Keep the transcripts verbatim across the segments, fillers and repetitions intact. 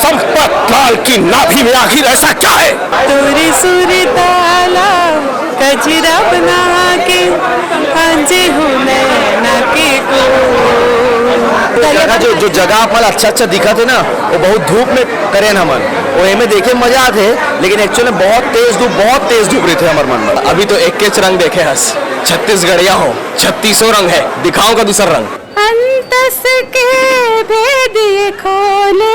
चंपत लाल की नाभि में आखिर ऐसा क्या है? तोरे सुर ताला गजरा बना के, आंजे हो नैना के को। जगह जो, जो जगह आप मन अच्छा अच्छा दिखत हे ना, वो बहुत धूप में करेन हमन, वो एमे देखे मजा आथे, लेकिन एक्चुअल में बहुत तेज धूप, बहुत तेज धूप रहिथे हमर मन में। अभी तो एक केच रंग देखे हस, छत्तीसगढ़िया हो, छत्तीसों रंग है, दिखाओ का दूसरा रंग। अंतस के भेद ये खोले।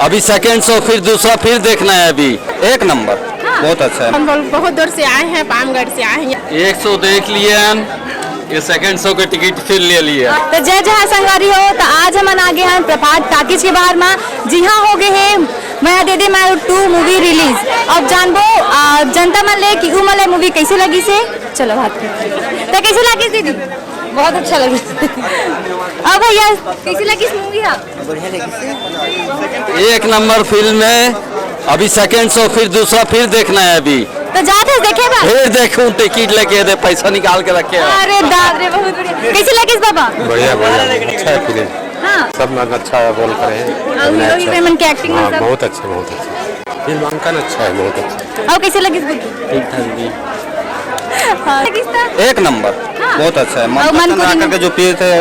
अभी सेकंड शो, फिर दूसरा, फिर देखना है अभी। एक नंबर। हाँ। बहुत अच्छा है। हम लोग बहुत दूर से आए हैं, पामगढ़ से आए हैं। एक शो देख लिए हम, ये सेकंड शो के टिकट फिर ले लिए। तो जय जहाँ संगवारी हो, तो आज हमन आ गे हन प्रभात टाकीज के बाहर मा, जिहाँ हो गे हे मया दे दे माया टू मूवी रिलीज। अब जानबो, आ, जनता मन ले कि उ मन ले मूवी कैसे लगिस हे। चलो बात करते हैं। तो कैसे लगिस दीदी? बहुत अच्छा लगिस। अब भैया, कैसे लगिस मूवी हा? एक नंबर फिल्म है। अभी सेकंड शो, फिर दूसरा, फिर देखना है अभी। तो जात हस देखे बर? फिर देखूं, टिकट लेके दे, पैसा निकाल के रखे हैं। अरे दाद रे, बहुत बढ़िया। कैसे लगिस बाबा? बढ़िया, बढ़िया, अच्छा है फिल्म। हाँ। सब में अच्छा रोल करे हैं। और अभिनय हीरो अच्छा। हीरोइन मन के एक्टिंग में हाँ, सब? बहुत अच्छा, बहुत अच्छा। फिल्मांकन अच्छा है, बहुत अच्छा। और कैसे लगिस बुद्धू? ठीक ठाक जी। हाँ। लगिस था? एक नंबर। हाँ। बहुत अच्छा है। और मन मन को आकर के जो पीर थे,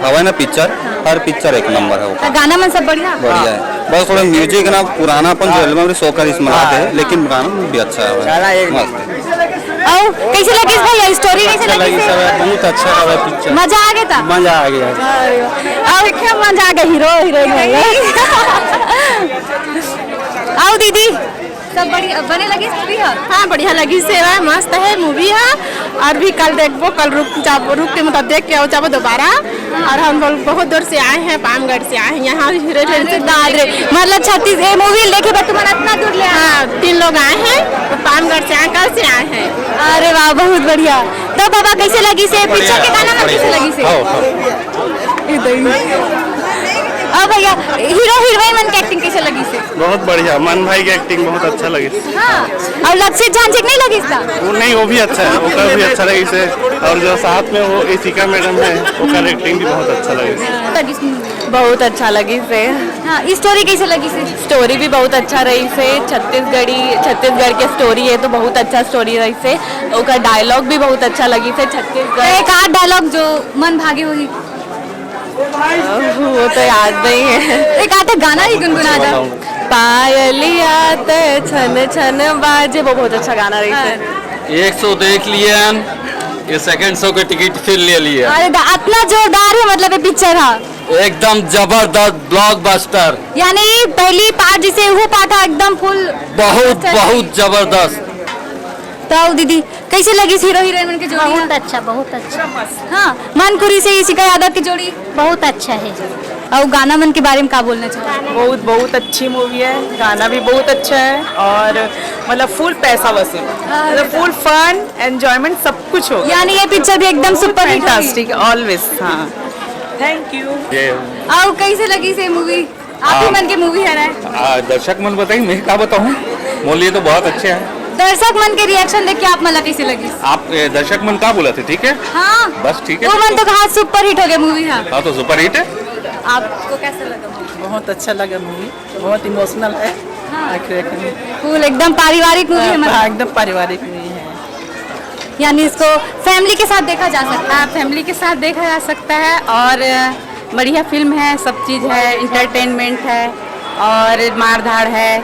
हवा है ना पिक्चर, हर पिक्चर एक नंबर है वो। तो गाना मन सब बढ़िया? बढ़िया है। बस थोड़ा म्यूजिक ना पुराना अपन जो एल्बम रे शो कर इसमें लाते हैं, लेकिन गाना भी अच्छा है। गाना एक मस्त। और कैसे लगिस भैया, स्टोरी कैसे अच्छा लगिस? लगिस है, बहुत अच्छा है पिक्चर। मजा आ गया था? मजा आ गया। और क्या मजा आ गया, हीरो हीरोइन वाला। आओ दीदी, सब बढ़िया बने लगिस मूवी हा? हाँ, बढ़िया लगिस हे, मस्त है मूवी हा। और भी कल देखबो, कल रुक जाबो, रुक के मतलब देख के आओ जाबो दोबारा। और हम लोग बहुत दूर से आए हैं, पामगढ़ से आए हैं, यहाँ हीरो हीरोइन से दाद रे, मतलब छत्तीस, ये मूवी देखे बर तुमन इतना दूर ले आए? हाँ, तीन लोग आए हैं, तो पामगढ़ से आए, कल से आए हैं। अरे वाह, बहुत बढ़िया। तो बाबा, कैसे लगिस हे पिक्चर के गाना मन कैसे लगिस हे? हाँ, हाँ। ए दई। अब भैया, हीरो हीरोइन मन के एक्टिंग कैसे लगिस हे? बहुत बढ़िया, मन भाई के एक्टिंग बहुत अच्छा लगिस। हाँ, और लक्षित झांझे के नहीं लगिस था? वो नहीं, वो भी अच्छा है, ओकर भी अच्छा लगिस हे। और जो साथ में वो इशिका मैडम है, ओकर एक्टिंग भी बहुत अच्छा लगिस। लगिस मूवी। बहुत अच्छा लगिस हे। हाँ, ई स्टोरी कैसे लगिस हे? स्टोरी भी बहुत अच्छा रहिस हे, छत्तीसगढ़ी, छत्तीसगढ़ के स्टोरी है तो बहुत अच्छा स्टोरी रहिस हे। ओकर डायलॉग भी बहुत अच्छा लगिस हे छत्तीसगढ़। एक आध डायलॉग जो मन भागे होही। वो तो याद नहीं है। एक आध गाना ही गुनगुना जा। पायलिया ते छन छन बाजे, वो बहुत अच्छा गाना रहिस हे। एक शो देख लिए हम, ये सेकंड शो के टिकट फिर ले लिए। अरे दा-, इतना जोरदार है मतलब ये पिक्चर हा। एकदम जबरदस्त ब्लॉकबस्टर। यानी पहली पार्ट जिसे वो पार्ट हा एकदम फुल बहुत, जबरदस्त। बहुत जबरदस्त। तो दीदी, कैसे लगिस हीरो हीरोइन मन के जोड़ी? बहुत अच्छा, बहुत अच्छा। हाँ, मन कुरी से इशिका यादव की जोड़ी। बहुत अच्छा है। और गाना मन के बारे में का बोलना चाहो? बहुत, बहुत अच्छी मूवी है, गाना भी बहुत अच्छा है और मतलब फुल पैसा वसूल, मतलब फुल फन, एंजॉयमेंट, सब कुछ हो गया। यानी ये पिक्चर भी एकदम सुपर हिट होगी। Fantastic, always. हाँ, थैंक यू। और कैसे लगिस ये मूवी? आप ही मन के मूवी हरे। आ, दर्शक मन बताई, मैं का बताऊं, मोर लिए तो बहुत अच्छे हैं। दर्शक मन के रिएक्शन देख के आप मन ला कैसे लगिस? आप, ए, दर्शक मन का बोलथे, ठीक है? हाँ। बस ठीक है। वो मन तो कहा सुपर हिट हो गया मूवी। हाँ। हाँ, तो सुपर हिट है। आपको कैसा लगा मूवी? बहुत अच्छा लगा मूवी, बहुत इमोशनल है। हाँ। आखिर, आखिर में। फुल एकदम पारिवारिक मूवी है, हाँ, मतलब। हाँ, एकदम पारिवारिक मूवी है। यानी इसको फैमिली के साथ देखा जा सकता है। हाँ, फैमिली के साथ देखा जा सकता है और बढ़िया फिल्म है, सब चीज़ है, एंटरटेनमेंट है और मारधाड़ है,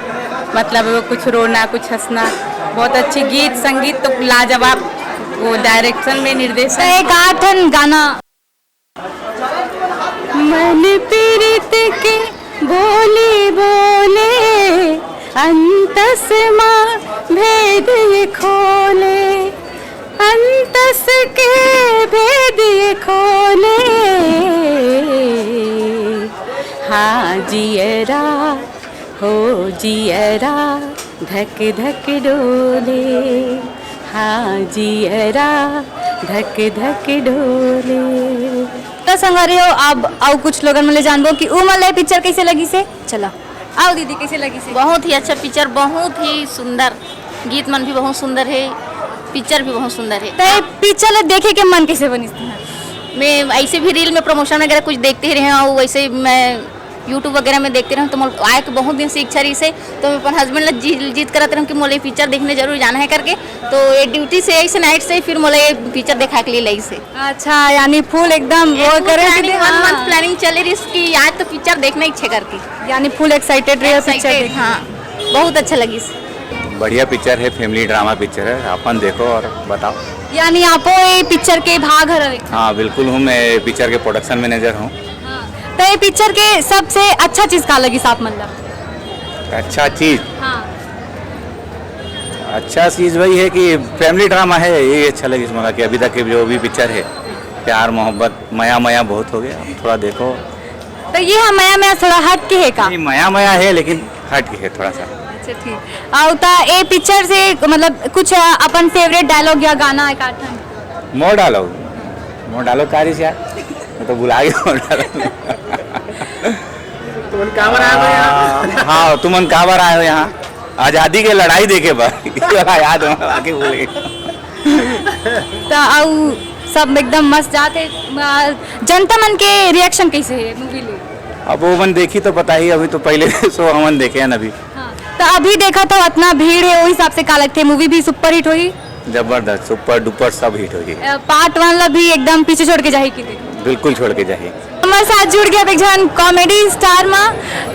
मतलब कुछ रोना, कुछ हंसना, बहुत अच्छी गीत संगीत तो लाजवाब, वो डायरेक्शन में निर्देशन। तो एक आठ ठन गाना। मन पीरित के बोली बोले, अंतस मा भेद ये खोले, अंतस के भेद ये खोले। हाँ जियरा, हो जियरा धक धक डोले, हाँ जियरा धक धक डोले। तो संगवारी हो, अब अउ कुछ लोगन मन ले जानबो कि उ मन ला ये पिक्चर कैसे लगिस हे। चला, आओ दीदी, कैसे लगिस हे? बहुत ही अच्छा पिक्चर, बहुत ही सुंदर, गीत मन भी बहुत सुंदर है, पिक्चर भी बहुत सुंदर है। तो ये पिक्चर ला देखे के मन कैसे बनिस हे? मैं ऐसे भी रील में प्रमोशन वगैरह कुछ देखते ही रहे हूँ, वैसे मैं यूट्यूब वगैरह में देखते रहे हूँ, तो मोर आए के बहुत दिन से इच्छा रही से, तो मैं अपन हस्बैंड ला जी-, जिद करत रहूँ कि मोला ये पिक्चर देखने जरूर जाना है करके। तो ये ड्यूटी से ऐसे नाइट से फिर मोला ये पिक्चर देखा के लिए लई से। अच्छा, यानी फुल एकदम वो करे planning, वन मंथ प्लानिंग चले रही कि आज तो पिक्चर देखना ही छे करके। यानी फुल एक्साइटेड रहे पिक्चर देख। हाँ, बहुत अच्छा लगी। बढ़िया पिक्चर है, फैमिली ड्रामा पिक्चर है, अपन देखो और बताओ। यानी आपो ये पिक्चर के भाग हरवे? हाँ, बिल्कुल हूँ, मैं पिक्चर के प्रोडक्शन मैनेजर हूँ। हाँ। तो ये पिक्चर के सबसे अच्छा चीज का लगी आप मन ला? अच्छा चीज? हाँ। अच्छा चीज वही है कि फैमिली ड्रामा है, यही अच्छा लगी इसमें, कि अभी तक के जो भी पिक्चर है, प्यार मोहब्बत मया मया बहुत हो गया, थोड़ा देखो। तो ये हम मया मया थोड़ा हट के है का? नहीं, मया मया है लेकिन हट के है थोड़ा सा। अच्छा, ठीक। और ता ए पिक्चर से मतलब कुछ अपन फेवरेट डायलॉग या गाना एक आध ठन? मोर डायलॉग? मोर डायलॉग का रही यार, मैं तो भुला गया मोर डायलॉग। तुमन काबर आए हो यहाँ? आ, हाँ, तुमन काबर आए हो यहाँ? आजादी के लड़ाई देखे बर। ये वाला याद है, आके भूल गए। तो आऊ सब एकदम मस्त जाते। आ, जनता मन के रिएक्शन कैसे है मूवी ले? अब वो मन देखी तो पता ही, अभी तो पहले शो हमन देखे हैं अभी। हाँ। तो अभी देखा तो इतना भीड़ है, वो हिसाब से का लगते मूवी भी सुपर हिट होई? जबरदस्त, सुपर डुपर सब हिट होई। पार्ट वन ला भी एकदम पीछे छोड़ के जाही कि? बिल्कुल छोड़ के जाही। हमर साथ जुड़ गया एक झन कॉमेडी स्टार मा,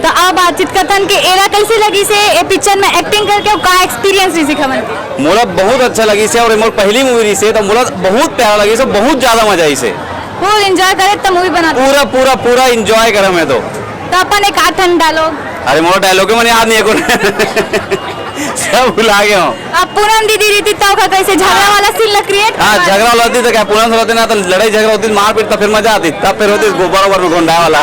तो अब बातचीत करथन कि एला कैसे लगी से ए पिक्चर में एक्टिंग करके, का एक्सपीरियंस रही हमन के? मोला बहुत अच्छा लगी से, और मोर पहली मूवी रही से, तो मोला बहुत प्यारा लगी से, बहुत ज्यादा मजा आई से। फुल एंजॉय करे तो मूवी बना। पूरा, पूरा, पूरा एंजॉय करे मैं तो। तो अपन एक आध ठन डायलॉग। अरे मोर डायलॉग के मने याद नहीं है को। सब भुला गया हूँ। अब पूनम दीदी रही तो का कैसे झगड़ा वाला सीन ला क्रिएट? हाँ, झगड़ा वाला होती तो क्या, पूनम से होते ना तो लड़ाई झगड़ा होती, मारपीट, तो फिर मजा आती, तब फिर होती गोबर ओबर में घोंडा वाला।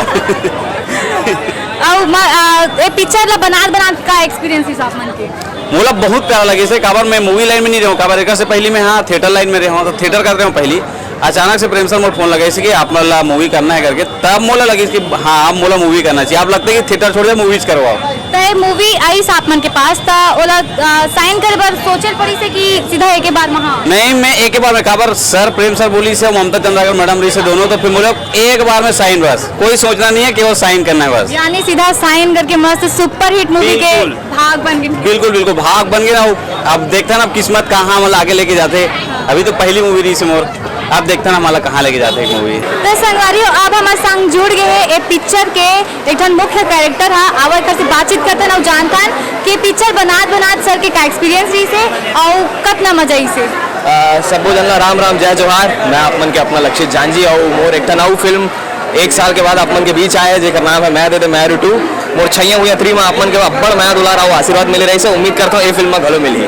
और म-, आ, ए पिक्चर ला बनात बनात का एक्सपीरियंस हिसाब मन के? मोला बहुत प्यारा लगे से, काबर मैं मूवी लाइन में नहीं रहूँ, काबर एक से पहली मैं हाँ थिएटर लाइन में रहा हूँ, तो थिएटर करते हूँ पहली। अचानक से प्रेम सर मोर फोन लगे से कि आप मोला मूवी करना है करके, तब मोला लगे कि हाँ, अब मोला मूवी करना चाहिए। आप लगते कि थिएटर छोड़ दे, मूवीज करवाओ। तो ये मूवी आई आप मन के पास, तो ओला, आ, साइन करे बर सोचे पड़ी से कि सीधा एक ही बार में हाँ? नहीं, मैं एक ही बार में, काबर सर प्रेम सर बोली से, ममता चंद्राकर मैडम रही से दोनों, तो फिर मोला एक बार में साइन बस, कोई सोचना नहीं है, केवल साइन करना है बस। यानी सीधा साइन करके मस्त सुपरहिट मूवी के बिल्कुल। भाग बन गए। बिल्कुल, बिल्कुल, भाग बन गए ना। अब देखता ना, अब किस्मत कहाँ हमला आगे लेके जाते। अभी तो पहली मूवी रही से मोर, अब देखता ना, हमला कहाँ लेके जाते एक मूवी। तो संगवारी हो, अब हमर संग जुड़ गए हैं ए पिक्चर के एक ठन मुख्य कैरेक्टर हा, आवा एकर से बातचीत करथन अउ जानथन कि पिक्चर बनात बनात सर के का एक्सपीरियंस रहिस हे अउ कतना मजा आइस हे। अ, सबो झन ला राम राम, जय जोहार। मैं आप मन के अपना लक्षित जांजी अउ मोर एक ठन अउ फिल्म एक साल के बाद आप मन के बीच आए हे, जेकर नाम है मैं दे दे मैं रुटू। मोर छैया हुई अतरी में आप मन के अब्बड़ मया दुलार अउ आशीर्वाद मिले रहिस हे। उम्मीद करता हूँ ये फिल्म में घलो मिलही।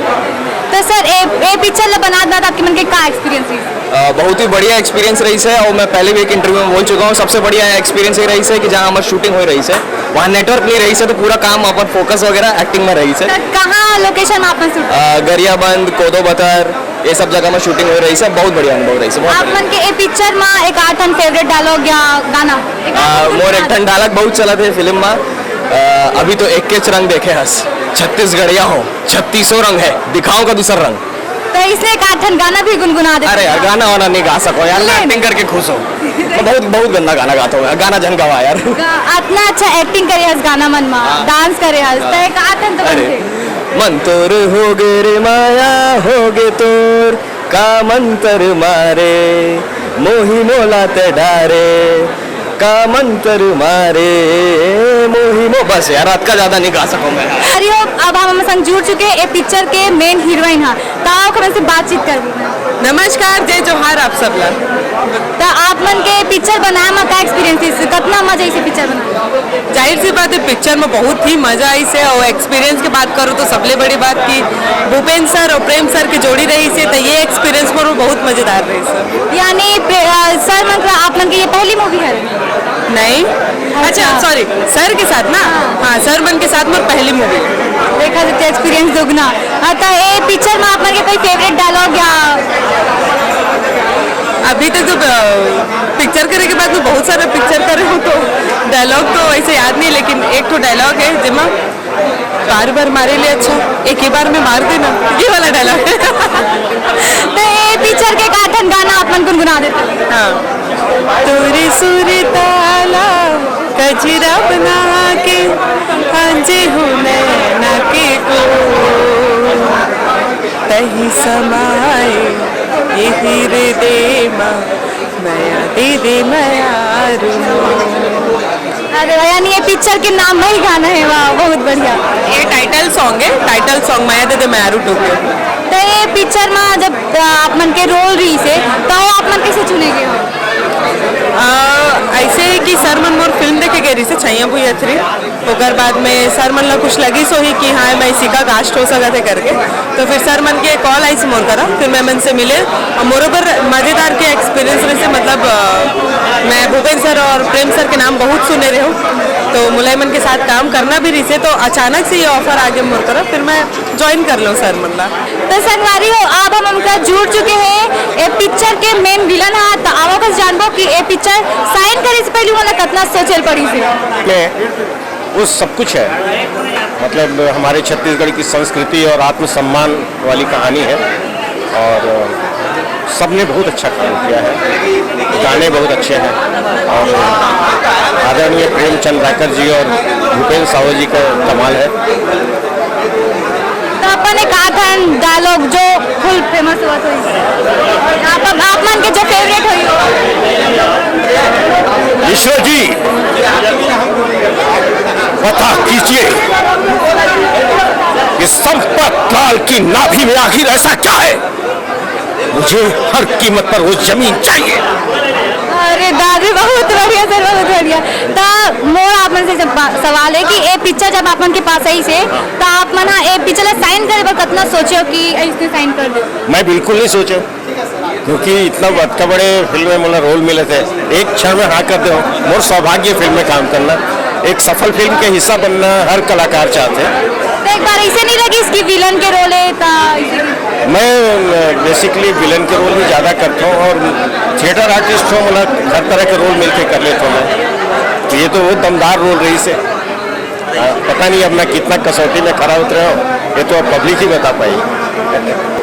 तो सर, ए, ए पिक्चर ला बनात बनात आपके मन के का एक्सपीरियंस रहिस? अ, बहुत ही बढ़िया एक्सपीरियंस रहिस हे अउ मैं पहले भी एक इंटरव्यू में बोल चुका हूँ, सबसे बढ़िया एक्सपीरियंस ये रहिस हे कि जहाँ हमर शूटिंग होए रहिस हे, वहाँ नेटवर्क नहीं रहिस हे, तो पूरा काम अपन फोकस वगैरह एक्टिंग में रहिस हे। तो कहाँ लोकेशन में आपने शूट? अ, गरियाबंद, कोदो बथर, ये सब जगह में शूटिंग होए रहिस हे, बहुत बढ़िया अनुभव रहिस हे, बहुत आप बढ़िया। मन के ए पिक्चर में एक आठ ठन फेवरेट डायलॉग या गाना? एक आध अ, ठन मोर एक गाना। ठन डायलॉग बहुत चलत हे फिल्म में, अ, अभी तो एक केच रंग देखे हस, छत्तीसगढ़िया हो, छत्तीसों रंग है, दिखाओ का दूसरा रंग। तो इसने एक आध ठन गाना भी गुनगुना दे। अरे यार, गाना वाना नहीं गा सको यार, मैं ले। एक्टिंग करके खुश हूँ। मैं बहुत, बहुत गंदा गाना गाता हूँ यार, गाना झन गवा यार। गा-, इतना अच्छा एक्टिंग करे हस गाना मन मा, हाँ। डांस करे हस, हाँ। तो एक आध ठन तो अरे, बनते। मन तोर हो गे रे माया, हो गे तोर, का मंतर मारे, मोही मोला ते डारे, का मंतर मारे, मोही मो-, बस यार, रात का ज्यादा नहीं गा सकूं मैं। अरे, अब हम संग जुड़ चुके हैं ए पिक्चर के मेन हीरोइन हा, त ओकर से बातचीत करबो। नमस्कार, जय जोहार आप सब ला। त आप मन के पिक्चर बनाए में का एक्सपीरियंस हे? कतना मजा आइस पिक्चर बनाए? जाहिर सी बात है, पिक्चर में बहुत ही मजा आइस हे अउ एक्सपीरियंस के बात करूँ तो सबले बड़ी बात कि भूपेंद्र सर अउ प्रेम सर के जोड़ी रहिस हे, तो ये एक्सपीरियंस मोर बहुत मजेदार रहिस हे। यानी पे-, अ, सर मन का आप मन के ये पहली मूवी है? नहीं। अच्छा, अच्छा। सॉरी, सर के साथ ना? हाँ। हाँ, सर मन के साथ मोर पहली मूवी। देखा जाए तो एक्सपीरियंस दुगना। हाँ, तो ये पिक्चर में आप मन के कोई फेवरेट डायलॉग या? अभी तक तो, अ, पिक्चर करे के बाद में बहुत सारा पिक्चर करे हूँ, तो डायलॉग तो वैसे याद नहीं, लेकिन एक ठो डायलॉग है जेमा बार बार मारे ले अच्छा एक ही बार में मार देना, ये वाला डायलॉग। तो ये पिक्चर के का ठन गाना आप मन गुनगुना देते? हाँ। तोरे सुरताला कजरा बना के, आंजे हो नैना के को, तही समाए ये हृदय मा, मया दे दे मया रुमा। अरे वाह, यानी ये पिक्चर के नाम में ही गाना है, वाह, बहुत बढ़िया। ये टाइटल सॉन्ग है, टाइटल सॉन्ग मया दे दे मया रू टू के। तो ये पिक्चर में जब, अ, आप मन के रोल रहिसे, तो आप मन कैसे चुने गए हो? अ, ऐसे है कि सर मन मोर फिल्म देखे गए रहिसे, छैया भुइया थ्री। ओकर बाद में सर मन ला कुछ लगिस होही कि हाँ, मैं इसी का कास्ट हो सकत है करके। तो फिर सर मन के कॉल आइस मोर करा, फिर मैं मन से मिले। और मोर ऊपर मजेदार के एक्सपीरियंस रहिसे, मतलब, अ, मैं भूपेंद्र सर और प्रेम सर के नाम बहुत सुने रहे हूँ, तो मुलायमन के साथ काम करना भी रहिसे, तो अचानक से ये ऑफर आ गया मोर करा, फिर मैं ज्वाइन कर लो सर मन ला। तो संगवारी हो, अब हम उनका जुड़ चुके हैं, ए पिक्चर के मेन विलन हा, तो अब ओकर जानबो कि ए पिक्चर साइन करे से पहले वाला कितना सोचे पड़ी से। में वो सब कुछ है। मतलब, हमारे छत्तीसगढ़ की संस्कृति और आत्मसम्मान वाली कहानी है और सबने बहुत अच्छा काम किया है। गाने बहुत अच्छे हैं और आदरणीय प्रेमचंद रायकर जी और भूपेंद्र साहू जी का कमाल है। तो अपन एक आध डायलॉग जो फुल फेमस हुआ तो आप, आप मन के जो फेवरेट हुई हो। ईश्वर जी, पता कीजिए कि संपत लाल की नाभि में आखिर ऐसा क्या है। मुझे हर कीमत पर वो जमीन चाहिए। अरे दादी, बहुत बढ़िया सर, बहुत बढ़िया। तो मोर आप मन से जब बा- सवाल है कि ए पिक्चर जब आप मन के पास आई से, तो आप मन हा ए पिक्चर ला साइन करे बर कितना सोचे हो कि इसने साइन कर दो? मैं बिल्कुल नहीं सोचे, क्योंकि इतना बड़का बड़े फिल्म में मोला रोल मिले थे, एक क्षण में हाँ कर दे हो। मोर सौभाग्य फिल्म में काम करना, एक सफल फिल्म के हिस्सा बनना हर कलाकार चाहते हैं। तो एक बार इसे नहीं लगी इसकी विलन के रोल है, तो इसे मैं बेसिकली विलन के रोल ही ज़्यादा करता हूँ और थिएटर आर्टिस्ट हूँ, मतलब हर तरह के रोल मिलके कर लेता हूँ मैं। तो ये तो बहुत दमदार रोल रही से। आ, पता नहीं अब मैं कितना कसौटी में खरा उतरे हूँ, ये तो अब पब्लिक ही बता पाई।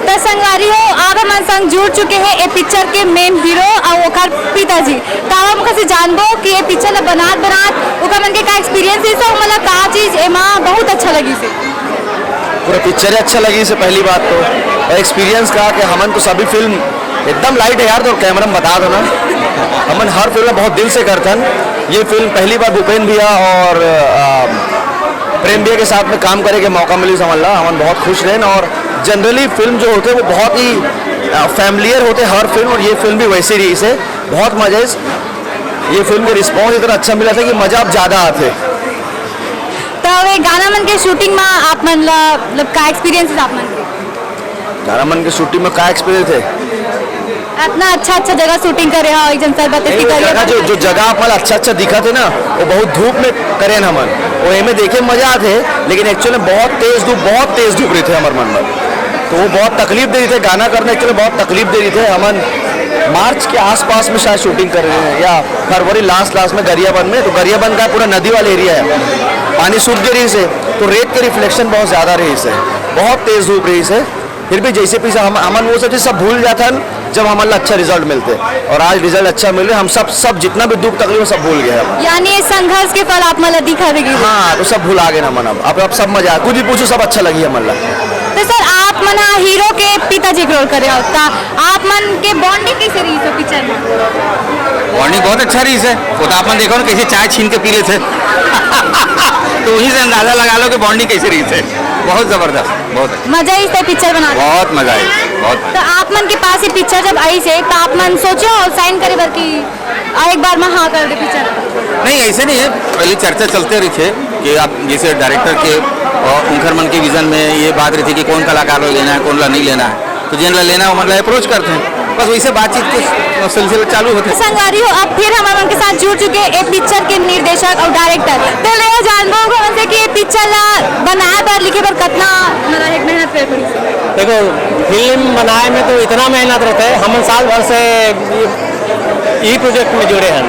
तो संगवारी हो, आप हमन संग जुड़ चुके हैं ए पिक्चर के मेन हीरो और ओकर पिताजी। तो हम ओकर से जानबो कि ए पिक्चर ला बनात बनात ओकर मन के का एक्सपीरियंस है, तो मतलब का चीज एमा बहुत अच्छा लगी से। पूरा पिक्चर ही अच्छा लगी से पहली बात तो, और एक्सपीरियंस का कि हमन तो सभी फिल्म एकदम लाइट है यार, तो कैमरा में बता दो ना। हमन हर फिल्म बहुत दिल से करथन। ये फिल्म पहली बार भूपेन भैया और, अ, प्रेम भैया के साथ में काम करे के मौका मिली समझ ला, हमन बहुत खुश रहेन। और जनरली फिल्म जो होते वो बहुत ही, अ, फैमिलियर होते हर फिल्म, और ये फिल्म भी वैसे रही से बहुत मजा है। ये फिल्म के रिस्पॉन्स इतना अच्छा मिला था कि मजा अब ज़्यादा आते। तो ये गाना मन के शूटिंग में आप मन ला, मतलब का एक्सपीरियंस आप मन के? गाना मन के शूटिंग में का एक्सपीरियंस है? इतना अच्छा अच्छा जगह शूटिंग करे हो, एक जन सर बतेस की नहीं, वो दरिया जगह जो, बंद जो जगह आप मन अच्छा अच्छा दिखा थे ना, वो बहुत धूप में करे ना हमन। वो एमे देखे मजा आते, लेकिन एक्चुअली बहुत तेज धूप, बहुत तेज धूप रही थे हमारे मन में, तो वो बहुत तकलीफ दे रही थे। गाना करने के लिए बहुत तकलीफ दे रही थे। हमन मार्च के आसपास में शायद शूटिंग कर रहे हैं या फरवरी लास्ट लास्ट में गरियाबंद में। तो गरियाबंद का पूरा नदी वाला एरिया है, पानी सूख गया रही से, तो रेत के रिफ्लेक्शन बहुत ज़्यादा रही से, बहुत तेज धूप रही से। फिर भी जैसे पीछे हम, हमन वो सब चीज़ सब भूल जाथन जब हमन ला अच्छा रिजल्ट मिलते। और आज रिजल्ट अच्छा मिले, हम सब, सब जितना भी दुख तकलीफ है, सब भूल गए हम। यानी ये संघर्ष के फल आप मन ला दिखा देगी। हाँ, तो सब भुला गए हमन अब। अब, अब सब मजा, कुछ भी पूछो, सब अच्छा लगी हमन ला। तो सर, आप मन हा हीरो के पिताजी के रोल करे हो, तो आप मन के बॉन्डिंग कैसे रही इस पिक्चर में? बॉन्डिंग बहुत अच्छा रही है। वो तो आप मन देखो ना, कैसे चाय छीन के पी लेते। तो वहीं से अंदाजा लगा लो कि बॉन्डिंग कैसे रही है। बहुत जबरदस्त, बहुत अच्छा। मजा इस पिक्चर बना के। बहुत मजा आई, बहुत मजा। तो आप मन के पास ये पिक्चर जब आई से, तो आप मन सोचो साइन करे बर की और एक बार में हाँ कर दे पिक्चर? नहीं, ऐसे नहीं है, पहले चर्चा चलते रही थे कि आप जैसे डायरेक्टर के और उनकर मन के विजन में ये बात रही थी कि कौन कलाकार ला लेना है, कौन ला नहीं लेना है, तो जिन ला लेना है, वो मन ला अप्रोच करते हैं, बस वैसे बातचीत के सिलसिला चालू होते हैं। संगवारी हो, अब फिर हमारे मन के साथ जुड़ चुके हैं ए पिक्चर के निर्देशक और डायरेक्टर। तो ले जानबो हमन से कि ये पिक्चर ला बनाए बर, लिखे बर कितना, मतलब, एक मेहनत करे पड़ी? देखो, फिल्म बनाए में तो इतना मेहनत रहता है, हमन साल भर से ई प्रोजेक्ट में जुड़े हैं।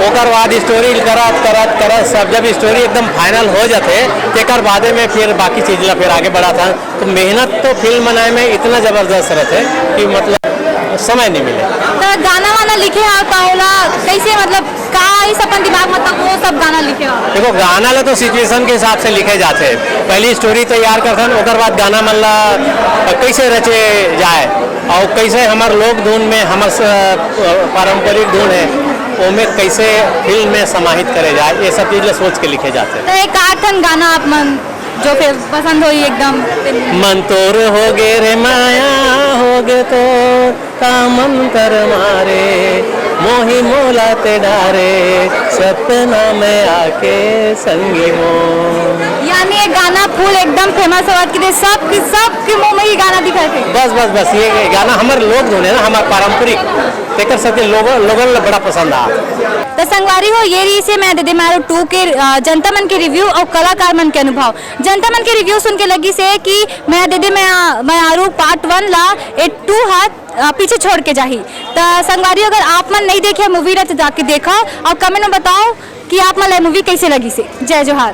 ओकर बाद स्टोरी करत, करत, करत सब जब स्टोरी एकदम फाइनल हो जाते, तेकर बादे में फिर बाकी चीज ला फिर आगे बढ़ात हैं। तो मेहनत तो फिल्म बनाए में इतना जबरदस्त रहते कि मतलब समय नहीं मिले। त गाना वाना लिखे हव त ओला कैसे, मतलब का इस अपन दिमाग में तब वो सब गाना लिखे हव? देखो, गाना ला तो सिचुएशन के हिसाब से लिखे जाथे। पहली स्टोरी तैयार करथन, ओकर बाद गाना मन ला कैसे रचे जाए और कैसे हमर लोक धुन में, हमर स-, पारंपरिक धुन है, ओमे कैसे फिल्म में समाहित करे जाए, ये सब चीज ला सोच के लिखे जाथे। त एक आठ ठन गाना आप मन जो फिर पसंद होई एकदम। मन तोर होगे रे माया, होगे तो का मंतर मारे, मोही मोला ते डारे, सपना में आके संगी मोर। यानी ये गाना फुल एकदम फेमस होवत कि दे, सब, सब के मुंह में ये गाना दिखत हे। बस, बस, बस, ये गाना हमर लोक धुन है ना, हमर पारंपरिक, तेकर सबके लोगन, लोगन ला बड़ा पसंद आ। त संगवारी हो, ये रहिसे मया दे दे मयारू टू के, अ, जनता मन के रिव्यू और कलाकार मन के अनुभव। जनता मन के रिव्यू सुन के लगिसे कि मया दे दे मया, मयारू पार्ट वन ला ए टू हा, अ, पीछे छोड़ के जाही। त संगवारी, अगर आप मन नहीं देखे मूवी ला, त जाके देखा और कमेंट में बताओ कि आप मन ला मूवी कैसे लगिसे। जय जोहार।